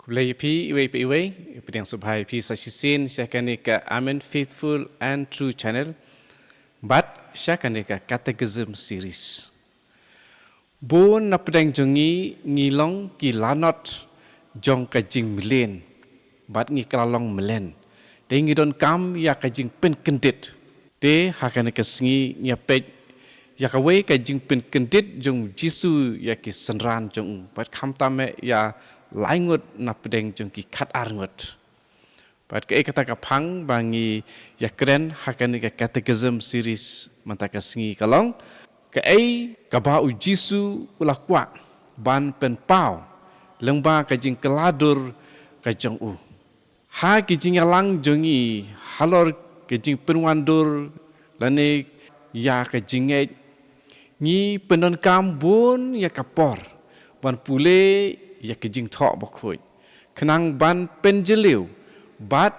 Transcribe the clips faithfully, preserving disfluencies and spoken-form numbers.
Khublei ïa phi iwei pa iwei, pdiang sngewbha ïa phi sa shisien sha kane ka Amen Faithful and True Channel, bad sha kane ka Catechism Series. Bun na pdeng jong ngi ngi long ki lanot jong ka jingmlien, bad ngi kylla long mlien. Te ngi donkam ïa ka jingpynkyndit. Te ha kane ka sngi ngi ïa peit ïa kawei ka jingpynkyndit jong u Jisu ïa ki synran jong u, bad khamtam eh ïa lai ngut na pdeng jong ki khatar ngut. Bad kaei kata ka phang ba ngi ïa kren ha kane ka Catechism Series mynta ka sngi ka long, kaei kaba u Jisu u la kwah ban pynpaw lyngba ka jingkylla dur ka jong u. Ha ki jingïalang jong ngi halor ka jingpynwandur lane ïa ka jingngeit, ngi pyndonkam bun ïa ka por ban pule ïa ka Jingthoh Bakhuid, khnang ban pynjylliew bad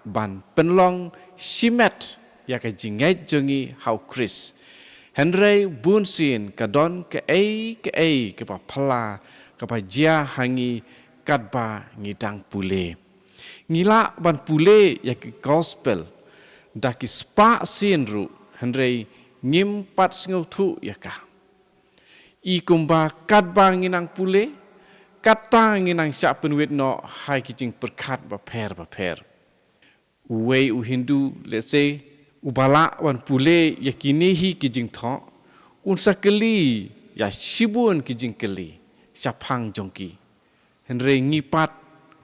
ban pynlong shimet ïa ka jingngeit jong ngi ha u Khrist. Hynrei bun sien ka don kaei kaei kaba phylla kaba jia ha ngi katba ngi dang pule. Ngi lah ban pule ïa ki Gospel da ki spah sien ruh, hynrei ngim pat sngewthuh ïa ka. I kumba katba ngi nang pule, kata ngi nang shah pynwit noh ha ki jingpyrkhat bapher bapher. Uwei u Hindu, let's say, uba lah ban pule ïa kine hi ki jingthoh, un sa kylli ïa shibun ki jingkylli shaphang jong ki. Hynrei ngi pat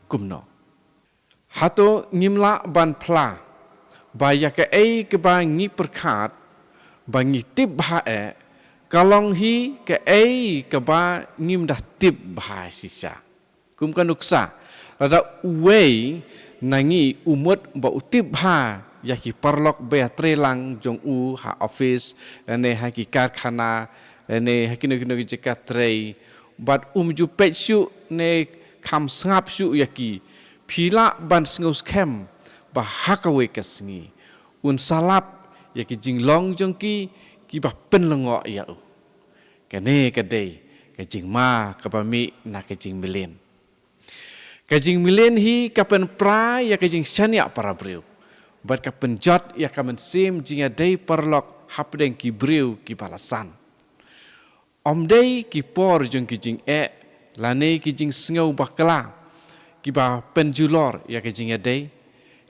kumno? Hato ngim lah ban phylla ba ïa kaei kaba ngi pyrkhat ba ngi tip bha eh, ka long hi kaei kaba ngim da tip bha shisha? Kum ka nuksa, lada uwei na ngi u mut ba u tip bha ïa ki paralok ba ïatreilang jong u ha office, lane ha ki karkhana, lane ha kino kino ki jaka trei, bad um ju peit shuh ne kham sngap shuh ïa ki, phi lah ban sngewskhem ba ha kawei ka sngi un sa lap ïa ki jinglong jong ki kiba pynlyngngoh ïa u. Kane ka dei ka jingma kaba mih na ka jingmlien. Ka jingmlien hi ka pynpra ïa ka jingshaniah para briew, bad ka pynjot ïa ka mynsiem jingïadei paralok hapdeng ki briew kiba la san. Ym dei ki por jong ki jingeh lane ki jingsngew bakla kiba pynjulor ïa ka jingïadei,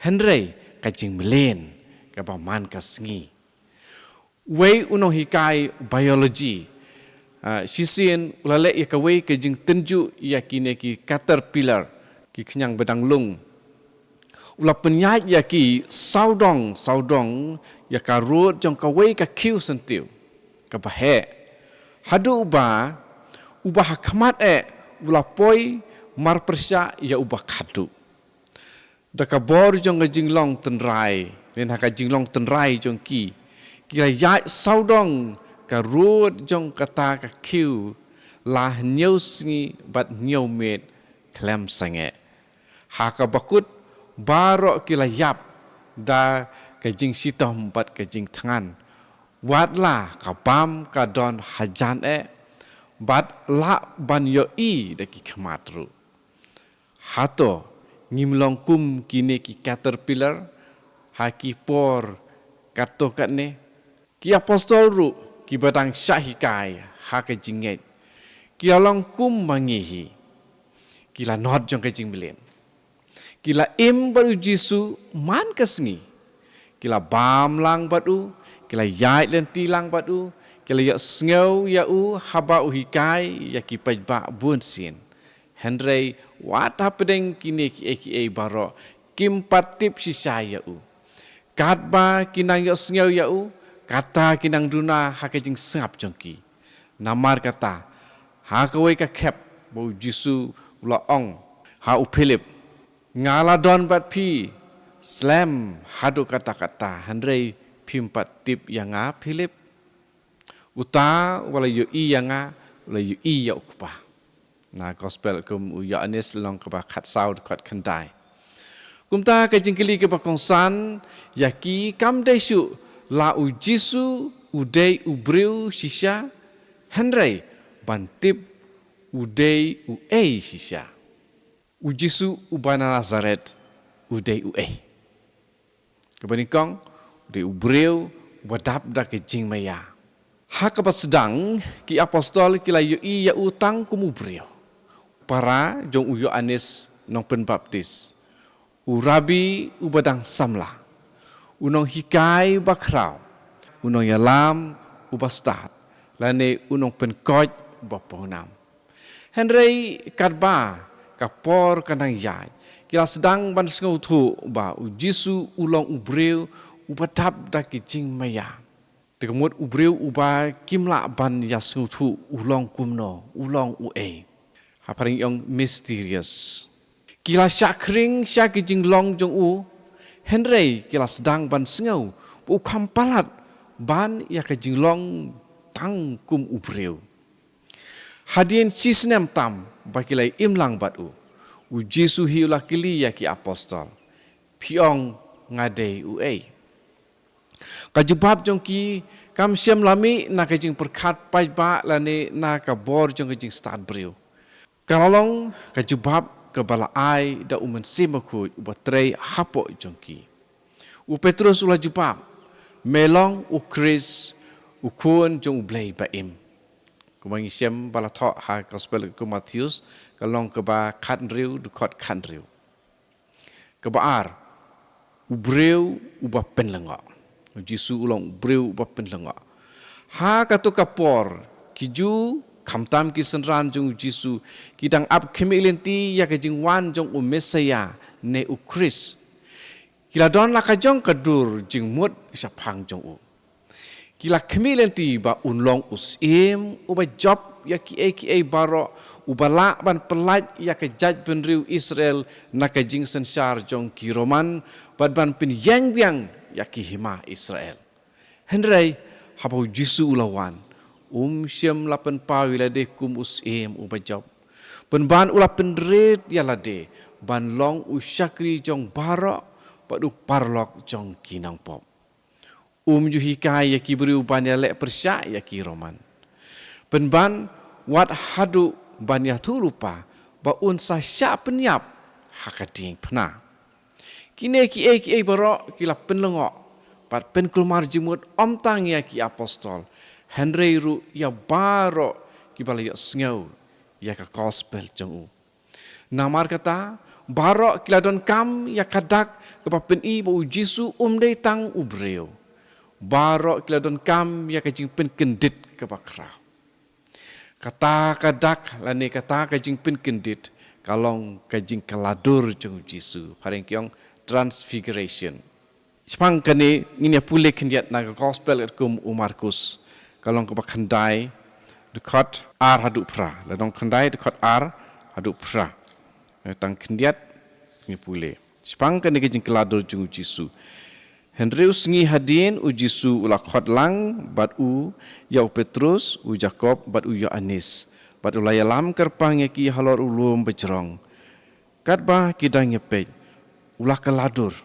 hynrei ka jingmlien kaba man ka sngi. Wei u nonghikai biology, ah, shisien u la leh ïa kawei ka jingtynjuh ïa kine ki caterpillar, ki khñiang ba dang lung. U la pynïaid ïa ki sawdong sawdong ïa ka rud jong kawei ka khiew syntiew kaba heh, haduh ba uba ha khmat eh u la poi marpyrshah ïa uba khatduh. Da ka bor jong ka jinglong tynrai, lane ha ka jinglong tynrai jong ki, ki la ïaid sawdong ka rud jong kata ka khiew la hynñiew sngi bad hynñiew miet khlem sangeh. Ha kaba kut baroh ki la ïap da ka jingshitom bad ka jingthngan, watla ka bam ka don hajan eh, bad lah ban ïohi da ki khmat ruh. Hato ngim long kum kine ki caterpillar ha ki por katto katne? Ki apostol ruh kiba dang shah hikai ha ka jingngeit, ki la long kum ma ngi hi. Ki la nod jong ka jingmlien. Ki la im bad u Jisu man ka sngi. Ki la bam lang bad u, ki la ïaid lynti lang bad u, ki la ïohsngew ïa u haba u hikai ïa ki paidbah bun sien. Hynrei wat hapdeng kine kiei kiei baroh, kim pat tip shisha ïa u. Katba ki nang ïohsngew ïa u, kata ki nang duna ha ka jingsngap jong ki. Namar kata, ha kawei ka khep ba u Jisu u la ong ha u Philip, "Nga la don bad phi slem haduh katta katta, hynrei phim pat tip ïa nga, Philip?" Uta uba la ïohi ïa nga, u la ïohi ïa u Kpa. Na Gospel kum u Ïoannis lynnong kaba khatsaw dkhot khyndai. Kumta ka jingkylli kaba kongsan ïa ki kam dei shuh la u Jisu u dei u briew shisha, hynrei ban tip u dei uei shisha. U Jisu uba na Nasaret u dei uei? Kaba nyngkong, u dei u briew uba dap da ka jingmaïa. Ha kaba sdang, ki apostol ki la ïohi ïa u tang kum u briew, para jong u Ïoannis nongpynbaptis, u Rabbi uba dang samla, u nonghikai bakhraw, u nongïalam uba stad, lane u nongpynkoit uba pawnam. Hynrei katba ka por ka nang ïaid, ki la sdang ban sngewthuh ba u Jisu u long u briew uba dap da ki jingmaïa. Te ka mut u briew uba kim lah ban ïa sngewthuh u long kumno, u long uei. Ha phareng ong mysterious. Ki la shah khring sha ki jinglong jong u, hynrei ki la sdang ban sngew ba u kham palat ban ïa ka jinglong tang kum u briew. Hadien shi snem tam ba ki la im lang bad u, u Jisu hi u la kylli ïa ki apostol, "Phi ong nga dei uei?" Ka jubab jong ki kam shym la mih na ka jingpyrkhat paidbah lane na ka bor jong ka jingstad briew. Ka la long ka jubab kaba la ai da u Mynsiem Bakhuid uba trei hapoh jong ki. U Petrus u la jubab, "Me long u Khrist, u Khun jong U Blei ba im." Kumba ngi shem ba la thoh ha Gospel u Mathaios, ka long kaba khathynriew, dkhot khathynriew. Kaba ar, u briew uba pynlyngngoh. U Jisu u long u briew uba pynlyngngoh. Ha kato ka por, ki Jiw, khamtam ki synran jong u Jisu, ki dang ap khmih lynti ïa ka jingwan jong u Messaïah ne u Khrist. Ki la don la ka jong ka dur jingmut shaphang jong u. Ki la khmih lynti ba un long u syiem uba jop ïa kiei kiei baroh, uba lah ban pyllait ïa ka jaitbynriew Israel na ka jingsynshar jong ki Roman, bad ban pynïeng biang ïa ki hima Israel. Hynrei haba u Jisu u la wan, um shym la pynpaw ïa lade kum u syiem uba jop. Pynban u la pynrit ïa lade ban long u shakri jong baroh bad u paralok jong ki nongpop. Um ju hikai ïa ki briew ban ïaleh pyrshah ïa ki Roman. Pynban wat haduh ban ïathuhlypa ba un sa shah pynïap ha ka diengphna. Kine kiei kiei baroh ki la pynlyngngoh bad pynkulmar jingmut ym tang ïa ki apostol, hynrei ruh ïa baroh kiba la ïohsngew ïa ka gospel jong u. Namar kata, baroh ki la donkam ïa ka dak kaba pyni ba u Jisu um dei tang u briew. Baroh ki la donkam ïa ka jingpynkyndit kaba khraw. Kata ka dak lane kata ka jingpynkyndit ka long ka jingkylla dur jong u Jisu. Phareng ki ong transfiguration. Shaphang kane ngin ïa pule khyndiat na ka gospel katkum u Markus. Ka long kaba khyndai, dkhot ar haduh phra. La dang khyndai, dkhot ar haduh phra. Eh, tang khyndiat ngin pule. Shaphang kane ka jingkylla dur jong u Jisu. Hynriew sngi hadien u Jisu u la khot lang bad u ïa u Petrus, u Jakob bad u Ïoannis. Bad u la ïalam kyrpang ïa ki halor u lum bajrong. Katba ki dang ïapeit, u la kylla dur.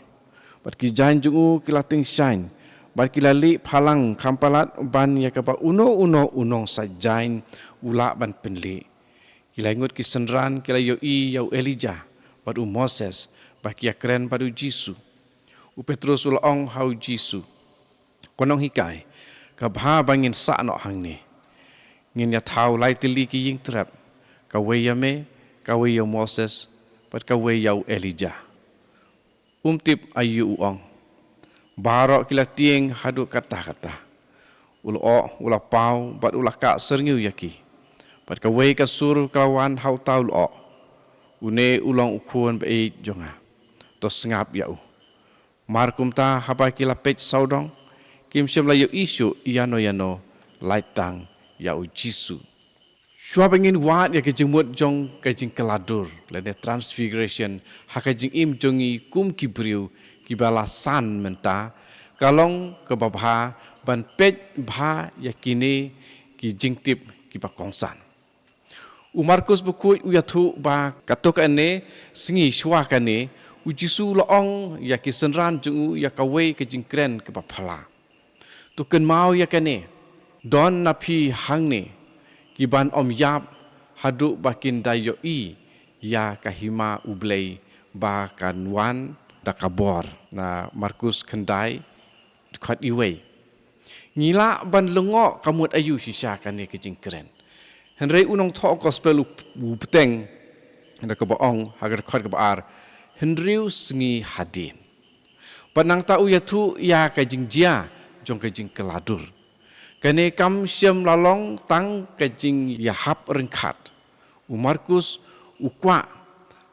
Bad ki jaiñ jong u ki la tyngshaiñ. Bad ki la lih phalang kham palat ban ïa kaba uno uno u nongshah jaiñ u lah ban pynlih. Ki laingut ki synran ki la ïohi ïa u Elijah bad u Moses ba ki ïakren bad u Jisu. U Petrus u la ong ha u Jisu, "Ko Nonghikai, ka bha ba ngin sah noh hangne. Ngin ïa thaw lai tylli ki ïing trep, kawei ïa me, kawei ïa u Moses, bad kawei ïa u Elijah." Um tip aïu u ong. Baroh ki la tieng haduh katta katta. U lyoh u la paw bad u la kah syrngiew ïa ki. Bad kawei ka sur ka la wan ha uta u lyoh. "Une u long u Khun ba ïeit jong nga. To sngap ïa u." Mar kumta haba ki la peit sawdong, kim shym la ïohi shuh ïano ïano, lait tang ïa u Jisu. Shuwa ba ngin wad ïa ka jingmut jong ka jingkylla dur lane transfiguration ha ka jingim jong ngi kum ki briew kiba la san mynta, ka long kaba bha ban peit bha ïa kine ki jingtip kiba kongsan. U Markus Bakhuid u ïathuh ba katto katne sngi shuwa kane, u Jisu u la ong ïa ki synran jong u ïa kawei ka jingkren kaba phylla. To kynmaw ïa kane, don na phi hangne kiban ym ïap haduh ba kin da ïohi ïa ka hima U Blei ba kan wan da ka bor. Na Markus khyndai, dkhot wei. Ngi lah ban lyngngoh ka mut aïu shisha kane ka jingkren. Hynrei u nongthoh gospel u, u bteng, da kaba ong, ha ka dkhot kaba ar, hynriew sngi hadien. Bad nangta u ïathuh ïa ka jingjia jong ka jingkylla dur. Kane kam shym la long tang ka jingïahap ryngkat. U Markus u kwah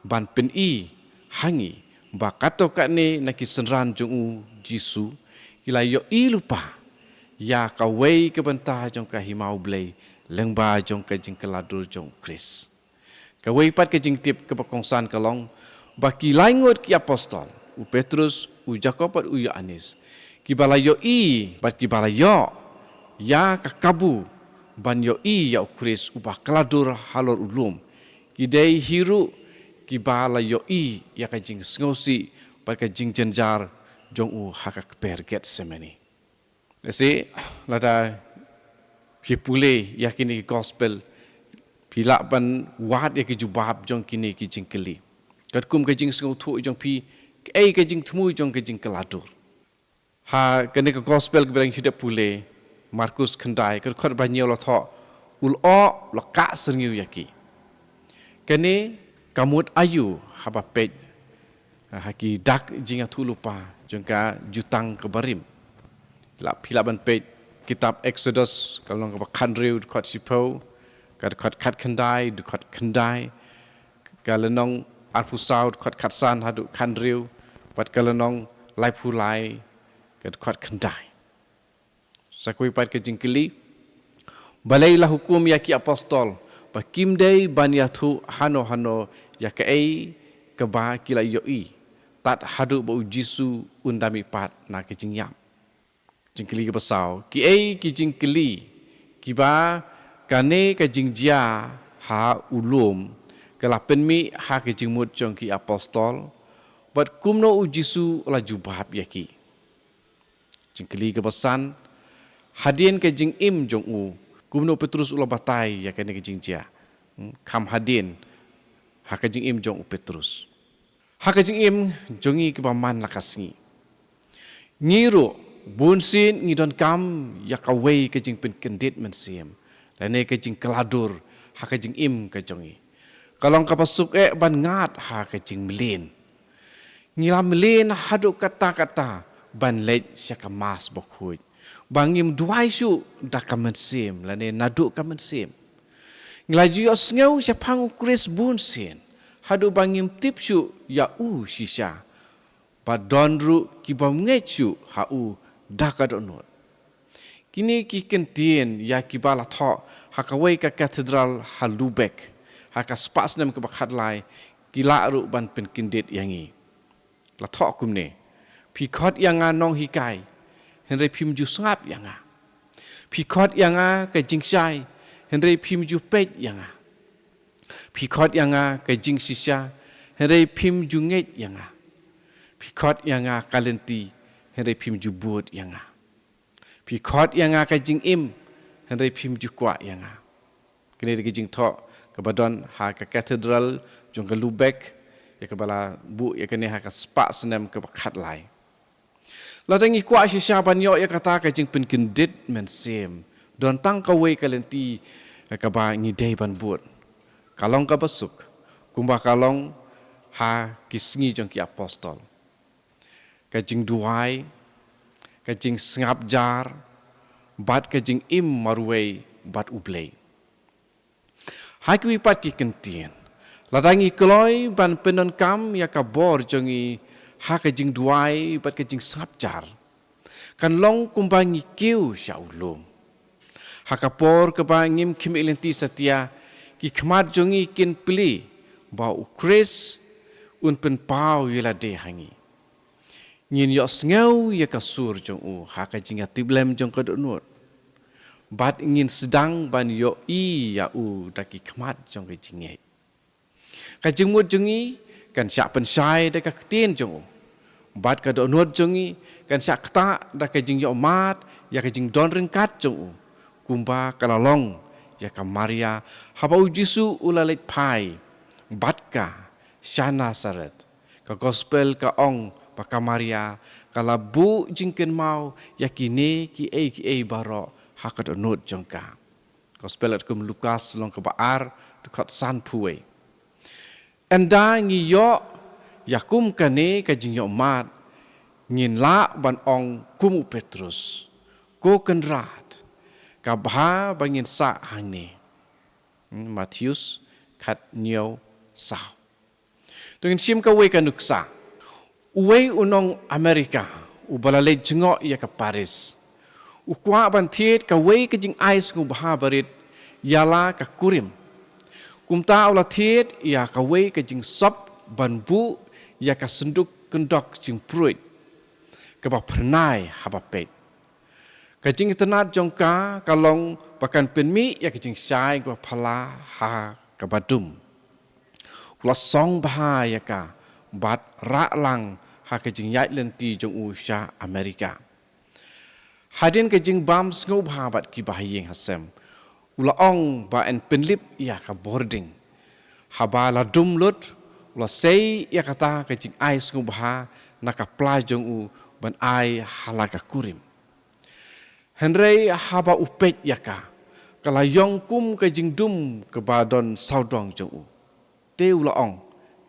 ban pyni ha ngi ba katto katne na ki synran jong u Jisu ki la ïohi lypa ïa kawei ka bynta jong ka hima U Blei lyngba jong ka jingkylla dur jong u Khrist. Kawei pat ka jingtip kaba kongsan ka long ba ki laingut ki apostol, u Petrus, u Jakob bad u Ïoannis, kiba la ïohi bad kiba la ïoh ïa ka kabu ban ïohi ïa u Khrist uba kylla dur halor u lum, ki dei hi ruh kiba la ïohi ïa ka jingsngewsih bad ka jingjynjar jong u ha ka kper Gethsemane. Lehse lada phi pule ïa kine ki gospel, phi lah ban wad ïa ki jubab jong kine ki jingkylli. Katkum ka jingsngewthuh jong phi, kaei ka jingthmu jong ka jingkylla dur. Ha kane ka gospel kaba dang shu dep pule, Markus khyndai, ka dkhot ba hynñiew la thoh, u la ong, la kah syrngiew ïa ki. Kane ka mut aïu haba peit ha ki dak jingïathuhlypa jong ka Jutang kaba Rim. Lah, phi lah ban peit kitab Exodus, ka lynnong kaba khathynriew, dkhot shiphew, ka dkhot khatkhyndai, dkhot khyndai, ka lynnong arphew saw, dkhot khatsan haduh khathynriew, bad ka lynnong laiphew lai, ka dkhot khyndai. Sa kawei pat ka jingkylli. Balei la hukum ïa ki apostol ba kim dei ban ïathuh hano hano ïa kaei kaba ki la ïohi tad haduh ba u Jisu un da mihpat na ka jingïap? Jingkylli kaba saw. Kiei ki jingkylli kiba kane ka jingjia ha u lum ka la pynmih ha ka jingmut jong ki apostol, bad kumno u Jisu u la jubab ïa ki? Jingkylli kaba san. Hadien ka jingim jong u, kumno u Petrus u la batai ïa kane ka jingjia? Hmm, kham hadien, ha ka jingim jong u Petrus. Ha ka jingim jong ngi kiba man la ka sngi, ngi ruh bunsien ngi donkam ïa kawei ka jingpynkyndit mynsiem lane ka jingkylla dur ha ka jingim ka jong ngi. Ka long kaba suk eh ban ngat ha ka jingmlien. Ngi la mlien haduh katta katta ban leit sha ka Mass bakhuid, ba ngim duwai shuh da ka mynsiem lane naduh ka mynsiem. Ngi la ju ïohsngew shaphang u Khrist bunsien haduh ba ngim tip shuh ïa u shisha, ba don ruh kibym ngeit shuh ha u da ka dohnud. Kine ki kyntien ïa kiba la thoh ha kawei ka cathedral ha Lübeck ha ka spah snem kaba khatlai, ki lah ruh ban pynkyndit ïa ngi. La thoh kumne: Phi khot ïa nga nonghikai, hynrei phim ju sngap ïa nga. Phi khot ïa nga ka jingshai, hynrei phim ju peit ïa nga. Phi khot ïa nga ka jingshisha, hynrei phim ju ngeit ïa nga. Phi khot ïa nga ka lynti, hynrei phim ju bud ïa nga. Phi khot ïa nga ka jingim, hynrei phim ju kwah ïa nga. Kane dei ka jingthoh kaba don ha ka cathedral jong ka Lübeck, ïa kaba la buh ïa kane ha ka spah snem kaba khatlai. Lada ngi kwah shisha ban ïoh ïa kata ka jingpynkyndit mynsiem, don tang kawei ka lynti kaba ngi dei ban bud. Ka long kaba suk, kumba ka long ha ki sngi jong ki apostol. Ka jingduwai, ka jingsngap jar, bad ka jingim marwei bad U Blei. Ha kiwei pat ki kyntien, lada ngi kloi ban pyndonkam ïa ka bor jong ngi ha ka jingduwai bad ka jingsngap jar, kan long kumba ngi kiew sha u lum. Ha ka por kaba ngim khmih lynti satia, ki khmat jong ngi kin plie ba u Khrist un pynpaw ïa lade ha ngi. Ngin ïohsngew ïa ka sur jong u ha ka jingïatiplem jong ka dohnud, bad ngin sdang ban ïohi ïa u da ki khmat jong ka jingngeit. Ka jingmut jong ngi kan shah pynshai da ka ktien jong u, bad ka dohnud jong ngi kan shah ktah da ka jingïohmad ïa ka jingdon ryngkat jong u, kumba ka la long ïa ka Maria haba u Jisu u la leit phai bad ka sha Nasareth. Ka gospel ka ong ba ka Maria ka la buh jingkynmaw ïa kine kiei kiei baroh ha ka dohnud jong ka. Gospel katkum u Lukas lynnong kaba ar, dkhot sanphew wei. Ynda ngi ïoh ïa kum kane ka jingïohmad, ngin lah ban ong kum u Petrus, Ko Kynrad, ka bha ba ngin sah hangne. Hmm, Mathaios khathynñiew saw. To ngin shim kawei ka nuksa. Uwei u nong Amerika uba la leit jngoh ïa ka Paris u kwah ban thied kawei ka jingai sngewbha barit ïa la ka kurim. Kumta u la thied ïa kawei ka jingsop ban buh ïa ka synduk kyndok jingpruid kaba phyrnai haba peit. Ka jingitynnad jong ka ka long ba kan pynmih ïa ka jingshai kaba phylla ha kaba dum. U la song bha ïa ka bad rah lang ha ka jingïaid lynti jong u sha Amerika. Hadien ka jingbam sngewbha bad ki bahaïing hasem, u la ong ba yn pynlip ïa ka bording. Haba la dum lut, u la sei ïa kata ka jingai sngewbha na ka pla jong u ban ai ha la ka kurim. Hynrei haba u peit ïa ka, ka la ïong kum ka jingdum kaba don sawdong jong u. Te u la ong,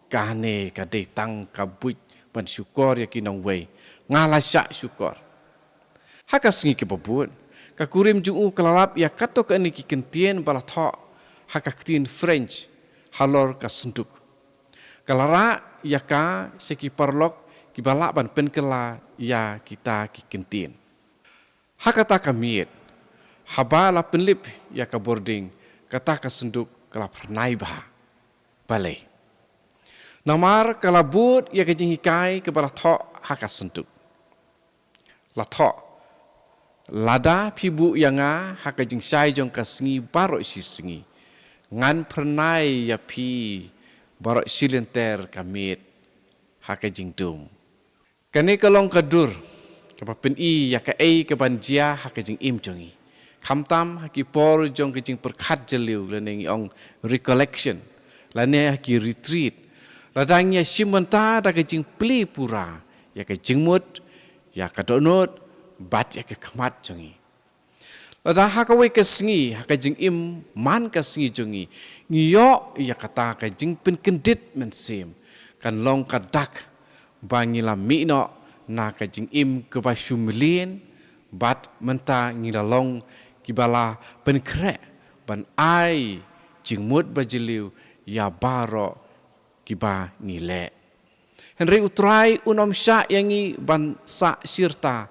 Kane ka dei tang ka buit ban shukor ïa ki nongwei. Nga la shah shukor. Ha ka sngi kaba bud, ka kurim jong u ka la lap ïa katto katne ki kyntien ba la thoh ha ka ktien French halor ka synduk. Ka la rah ïa ka sha ki paralok kiba lah ban pynkylla ïa kita ki kyntien. Ha kata ka miet, haba la pynlip ïa ka bording, kata ka synduk ka la phyrnai bha. Balei? Namar ka la bud ïa ka jinghikai kaba la thoh ha ka synduk. La thoh, Lada phi buh ïa nga ha ka jingshai jong ka sngi baroh shi sngi, ngan phyrnai ïa phi baroh shi lynter ka miet ha ka jingdum. Kane ka long ka dur kaba pyni ïa kaei kaban jia ha ka jingim jong ngi, khamtam ha ki por jong ka jingpyrkhat jylliew lane ngi ong recollection, lane ha ki retreat. Lada ngi ïashim bynta da ka jingplie pura ïa ka jingmut, ïa ka dohnud bad ïa ka khmat jong ngi. Lada ha kawei ka sngi ha ka jingim man ka sngi jong ngi, ngi ïoh ïa kata ka jingpynkyndit mynsiem, kan long ka dak ba ngi la mih noh na ka jingim kaba shu mlien, bad mynta ngi la long kiba la pynkhreh ban ai jingmut ba jylliew ïa baroh kiba ngi leh. Hynrei U Trai un ym shah ïa ngi ban sah shirta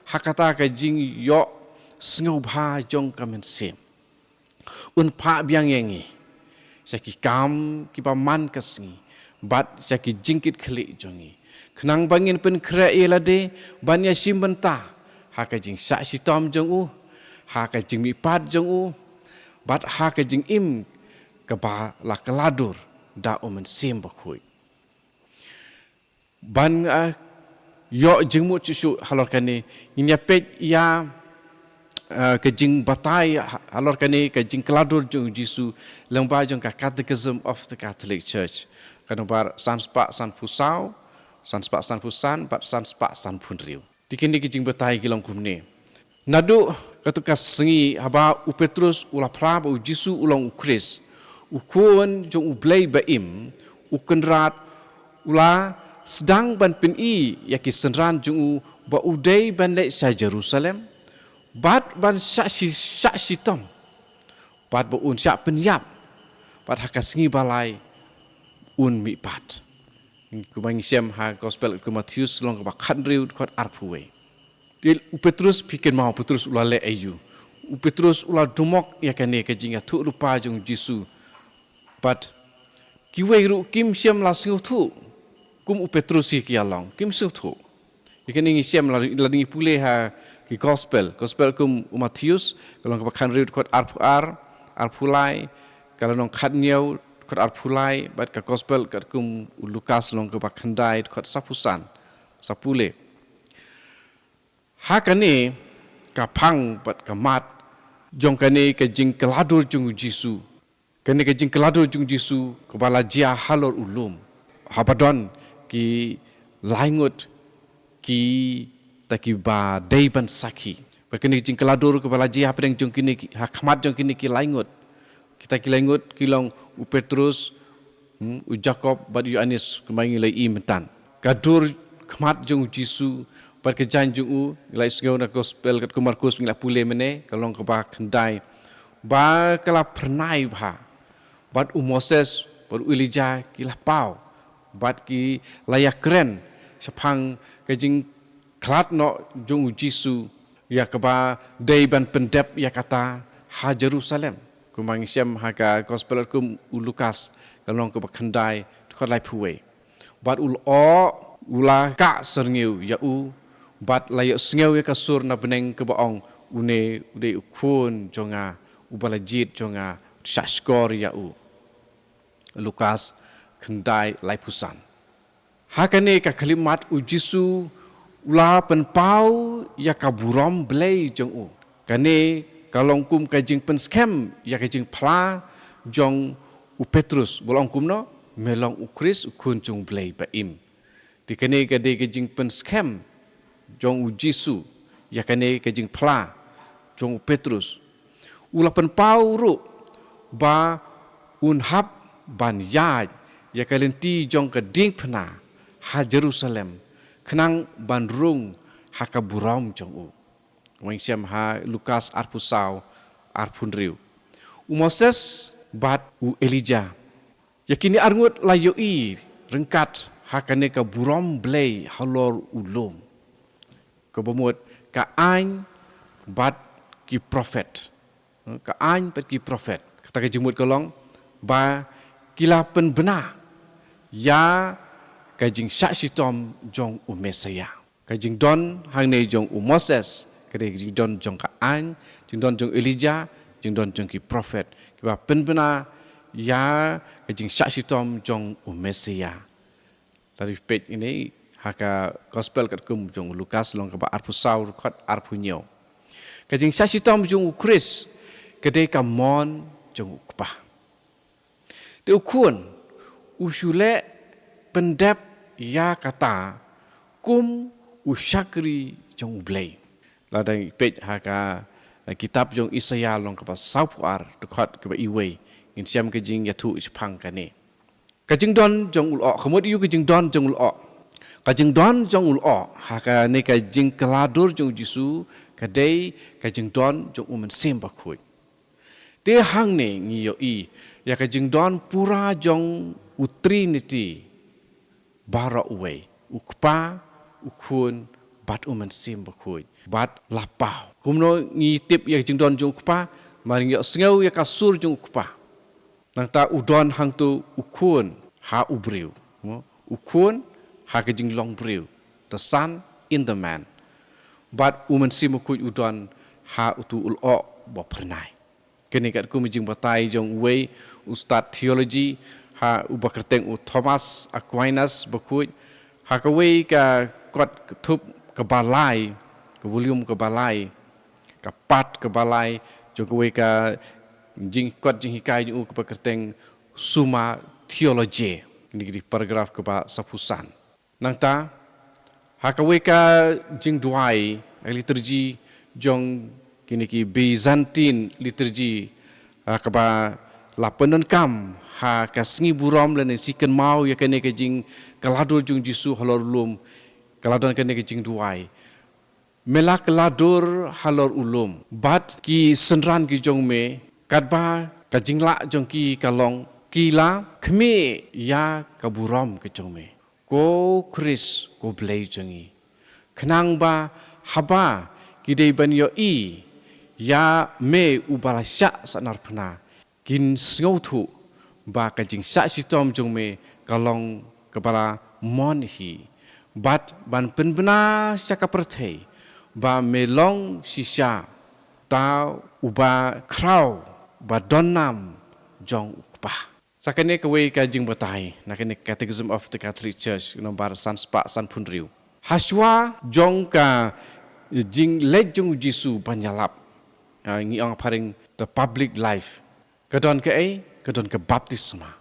ha kata ka jingïoh sngewbha jong ka mynsiem. Un phah biang ïa ngi sha ki kam kiba man ka sngi bad sha ki jingkitkhlieh jong ngi, khnang ba ngin pynkhreh ïa lade ban ïashim bynta ha ka jingshah shitom jong u, ha ka jingmihpat jong u, bad ha ka jingim kaba la kylla dur da U Mynsiem Bakhuid. Ban, ah, ïoh jingmut shuh shuh halor kane, ngin ïa peit ïa, ah, ka jingbatai ha-, halor kane ka jingkylla dur jong U Jisu lyngba jong ka Catechism of the Catholic Church, ka nombar san spah sanphew saw, san spah sanphew san bad san spah sanphew hynriew. Te kine ki jingbatai ki long kumne. Naduh katto ka sngi haba u Petrus u la phla ba U Jisu u long U Khrist, U Khun jong U Blei ba im, U Kynrad u la sdang ban pyni ïa ki synran jong u ba u dei ban leit sha Jerusalem bad ban shah shi-, shah shitom, bad ba un shah pynïap, bad ha ka sngi ba lai un mihpat. Kumba ngi shem ha Gospel katkum u Mathaios lynnong kaba khathynriew dkhot arphew wei. Te u Petrus, phi kynmaw u Petrus u la leh aïu? U Petrus u la dumok ïa kane ka jingïathuhlypa jong U Jisu. Bad kiwei ruh kim shym la sngewthuh kum u Petrus hi ki ïa long, kim sngewthuh. Ïa kane ngi shem la, la ngi pule ha ki Gospel, Gospel katkum u Mathaios, ka lynnong kaba khathynriew dkhot arphew ar, arphew lai, ka lynnong khathynñiew dkhot arphew lai, bad ka Gospel katkum u Lukas lynnong kaba khyndai dkhot saphew san, sa pule. Ha kane ka phang bad ka mat jong kane ka jingkylla dur jong U Jisu, Kane ka jingkylla dur jong u Jisu kaba la jia halor u lum, haba don ki lai ngut kita kiba dei ban sakhi. Bad kane ka jingkylla dur kaba la jia hapdeng jong kine ki, ha khmat jong kine ki lai ngut, kita ki lai ngut ki long u Petrus, hmm, u Jakob bad u Ïoannis, kumba ngi la ïohi mynta. Ka dur khmat jong u Jisu bad ka jaiñ jong u, ngi la ïohsngew na gospel katkum u Markus, ngi la pule mynne, ka lynnong kaba khyndai, ba ka la phyrnai bha. Bad u Moses bad u Elijah ki la paw, bad ki la ïakren shaphang ka jingkhlad noh jong u Jisu, ïa kaba dei ban pyndep ïa kata ha Jerusalem. Kumba ngi shem ha ka gospel katkum u Lukas, ka lynnong kaba khyndai, dkhot laiphew wei. Bad u lyoh, u la kah syrngiew ïa u, bad la ïohsngew ïa ka sur na bneng kaba ong, "Une u dei u Khun jong nga, uba la jied jong nga, shah shkor ïa u." Lukas khyndai, laiphew san. Ha kane ka khyllipmat u Jisu u la pynpaw ïa ka burom Blei jong u. Kane ka long kum ka jingpynskhem ïa ka jingphla jong u Petrus, ba u la ong kumno, "Me long u Khrist, u Khun jong u Blei ba im." Te kane ka dei ka jingpynskhem jong u Jisu ïa kane ka jingphla jong u Petrus. U la pynpaw ruh ba un hap ban ïaid ïa ka lynti jong ka diengphna ha Jerusalem, khnang ban rung ha ka burom jong u. Ngi shem ha Lukas arphew saw, arphew hynriew. U Moses bad u Elijah, ïa kine arngut la ïohi ryngkat ha kane ka burom Blei halor u lum. Kaba mut ka aiñ bad ki prophet. Ka aiñ bad ki prophet. Kata ka jingmut ka long ba ki la pynbna ïa ka jingshah shitom jong u Messiah. Ka jingdon hangne jong u Moses, ka dei ka jingdon jong ka aiñ, jingdon jong Elijah, jingdon jong ki prophet, kiba pynbna ïa ka jingshah shitom jong u Messiah. Lada phi peit ine ha ka gospel katkum jong u Lukas, lynnong kaba arphew saw, dkhot arphew hynñiew. Ka jingshah shitom jong u Khrist ka dei ka mon jong u Kpa. Te u Khun u shu leh pyndep ïa kata kum u shakri jong u Blei. Lada ngi peit ha ka, eh, kitab jong Isaiah, lynnong kaba sawphew ar, dkhot kaba wei, ngin shem ka jingïathuh shaphang kane. Ka jingdon jong u lyoh, ka mut aïu ka jingdon jong u lyoh? Ka jingdon jong u lyoh ha kane ka jingkylla dur jong u Jisu ka dei ka jingdon jong u Mynsiem Bakhuid. Te hangne ngi ïohi ïa ka jingdon pura jong u Trinity baroh uwei, u Kpa, u Khun bad u Mynsiem Bakhuid, bad la paw. Kumno ngi tip ïa ka jingdon jong u Kpa? Namar ngi ïohsngew ïa ka sur jong u Kpa. Nangta u don hangto u Khun ha u briew. Mo? U Khun ha ka jinglong briew. The Son in the man. Bad u Mynsiem Bakhuid u don ha uto u lyoh ba phyrnai. Kane katkum ka jingbatai jong uwei u stad theology, ha uba kyrteng u Thomas Aquinas bakhuid, ha kawei ka kot thup kaba lai, ka volume kaba lai, ka part kaba lai jong kawei ka jingkot jinghikai jong u kaba kyrteng Summa Theologiae. Kine ki dei paragraph kaba sawphew san. Nangta ha kawei ka jingduwai, liturgy jong kine ki Byzantine liturgy, ha kaba la pyndonkam ha ka sngi burom lane sngi kynmaw ïa kane ka jingkylla dur jong u Jisu halor u lum, ka la don kane ka jingduwai: "Me la kylla dur halor u lum bad ki synran ki jong me, katba ka jinglah jong ki ka long, ki la khmih ïa ka burom ka jong me, ko Khrist, ko Blei jong ngi. Khnang ba haba ki dei ban ïohi ïa me uba la shah sahnarphna, kin sngewthuh ba ka jingshah shitom jong me ka long kaba la mon hi, bad ban pynbna sha ka pyrthei ba me long shisha uta uba khraw ba donnam jong u Kpa." Sa kane kawei ka jingbatai na kane Catechism of the Catholic Church, nombar san spah san phew hynriew. Hashwa jong ka jingleit jong u Jisu ban ïalap, ah, ngi ong phareng the public life, ka don kaei? ka don ka baptisma.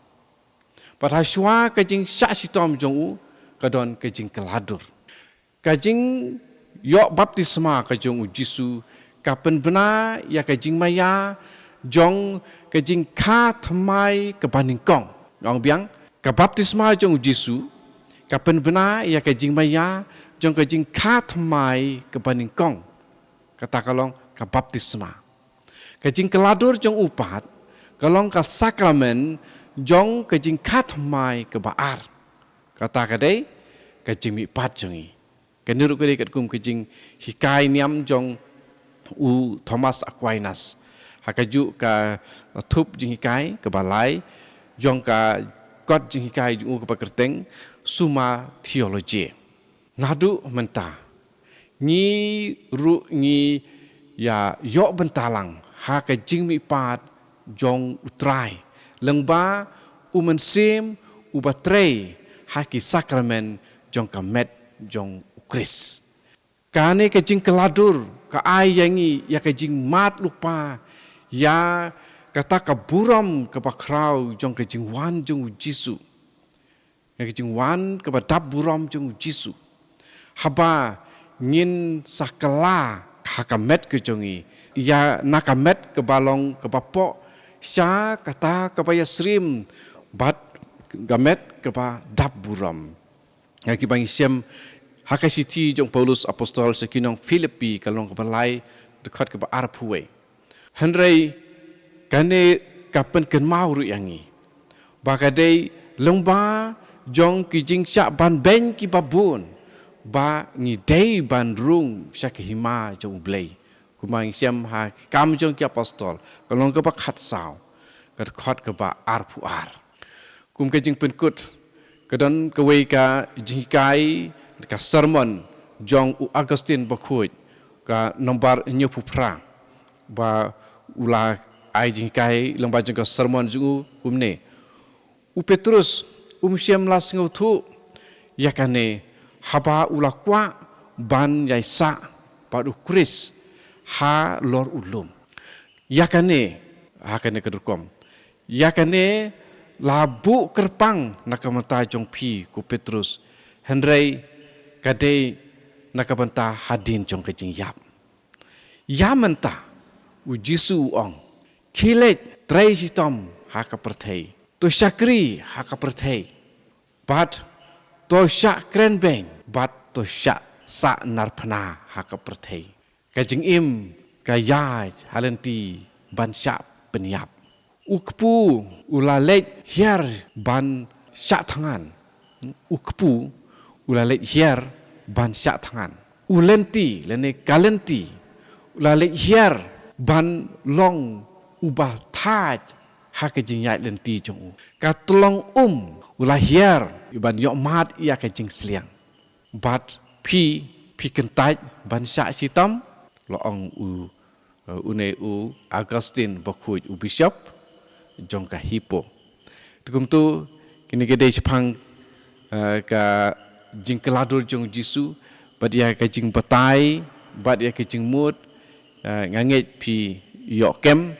Bad ha shuwa ka jingshah shitom jong u, ka don ka jingkylla dur. Ka jingïoh baptisma ka jong u Jisu, ka pynbna ïa ka jingmaïa jong ka jingkha thymmai kaba nyngkong. Nga ong biang, ka baptisma jong u Jisu, ka pynbna ïa ka jingmaïa jong ka jingkha thymmai kaba nyngkong. Kata ka long ka baptisma. Ka jingkylla dur jong u pat, ka long ka sakramen jong ka jingkha thymmai kaba ar. Kata ka dei ka jingmihpat jong ngi. Kane ruh ka dei katkum ka jinghikai niam jong u Thomas Aquinas. Ha kajuh ka thup jinghikai kaba lai jong ka kot jinghikai jong u kaba kyrteng Summa Theologiae. Naduh mynta, ngi ruh ngi ïa ïoh bynta lang ha ka jingmihpat jong u Trai, lyngba u Mynsiem uba trei ha ki sakramen jong ka met jong u Khrist. Kane ka jingkylla dur ka ai ïa ngi ïa ka jingmad lypa ïa kata ka burom kaba khraw jong ka jingwan jong u Jisu. Ïa ka jingwan kaba dap burom jong u Jisu. Haba ngin sa kylla ha ka met ka jong ngi, ïa na ka met kaba long kaba poh sha kata kaba ïasyriem bad ka met kaba dap burom. Ïa kiba ngi shem ha ka shithi jong Paulus Apostol sha ki nong Philippi ka lynnong kaba lai, dkhot kaba arphew wei. Hynrei kane ka pynkynmaw ruh ïa ngi ba ka dei lyngba jong ki jingshah banbeiñ kiba bun ba ngi dei ban rung sha ka hima jong U Blei. Kumba ngi shem ha Kam jong ki Apostol ka lynnong kaba khatsaw, ka dkhot kaba arphew ar. Kum ka jingpynkut, ka don kawei ka jinghikai, ka sermon jong u Augustine Bakhuid, ka nombar hynñiewphew phra, ba u la ai jinghikai lyngba jong ka sermon jong u kumne: U Petrus um shym la sngewthuh ïa kane haba u la kwah ban ïaisah bad u Khrist halor u lum. Ïa kane, ha kane ka rukom, ïa kane la buh kyrpang na ka bynta jong phi ko Petrus, hynrei ka dei na ka bynta hadien jong ka jingïap. Ïa mynta u Jisu u ong, khie leit trei shitom ha ka pyrthei, to shakri ha ka pyrthei, bad to shah kren beiñ, bad to shah sahnarphna ha ka pyrthei. Ka jingim ka ïaid ha lynti ban shah pynïap. U kpu u la leit hiar ban shah thngan. U kpu u la leit hiar ban shah thngan. U lynti, lane ka lynti, u la leit hiar ban long uba thait ha ka jingïaid lynti jong u. Ka tlong um u la hiar ban ïohmad ïa ka jingsliang. Bad phi, phi kyntait ban shah shitom? La ong u, eh, une u Augustine Bakhuid, u bishop jong ka Hippo. Te kumto, kine ki dei shaphang, eh, ka jingkylla dur jong u Jisu, bad ïa ka jingbatai, bad ïa ka jingmut, eh, nga ngeit phi ïoh kem,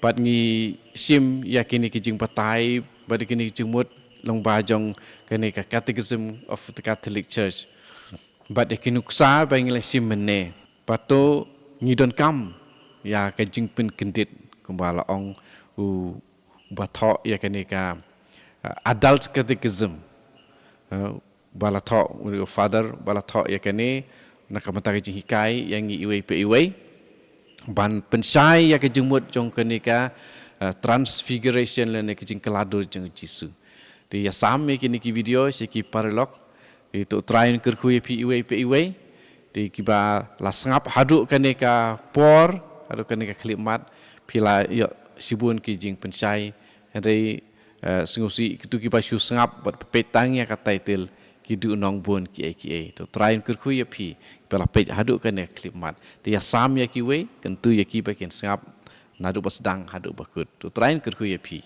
bad ngi shim ïa kine ki jingbatai, bad ïa kine ki jingmut lyngba jong kane ka Catechism of the Catholic Church. Bad ïa ki nuksa ba ngi la shim mynne, bad to ngi donkam ïa ka jingpynkyndit, kumba la ong u ba thoh ïa kane ka, uh, adult catechism. Uh, ba la thoh u father, ba la thoh ïa kane na ka bynta ka jinghikai ïa ngi iwei pa iwei ban pynshai ïa ka jingmut jong kane ka, uh, transfiguration lane ka jingkylla dur jong u Jisu. Te ïa sam ïa kine ki video sha ki paralok. Te to Trai un kyrkhu ïa phi iwei pa iwei. Te kiba la sngap haduh kane ka por, haduh kane ka khyllipmat, phi la ïoh shibun ki jingpynshai. Hynrei, eh, sngewsih kito kiba shu sngap bad peit tang ïa ka title, ki duhnong bun kiei kiei. To Trai un kyrkhu ïa phi kiba la peit haduh kane ka khyllipmat. Te ïa sam ïa kiwei, kyntu ïa ki ba kin sngap naduh ba sdang haduh ba kut. To Trai un kyrkhu ïa phi.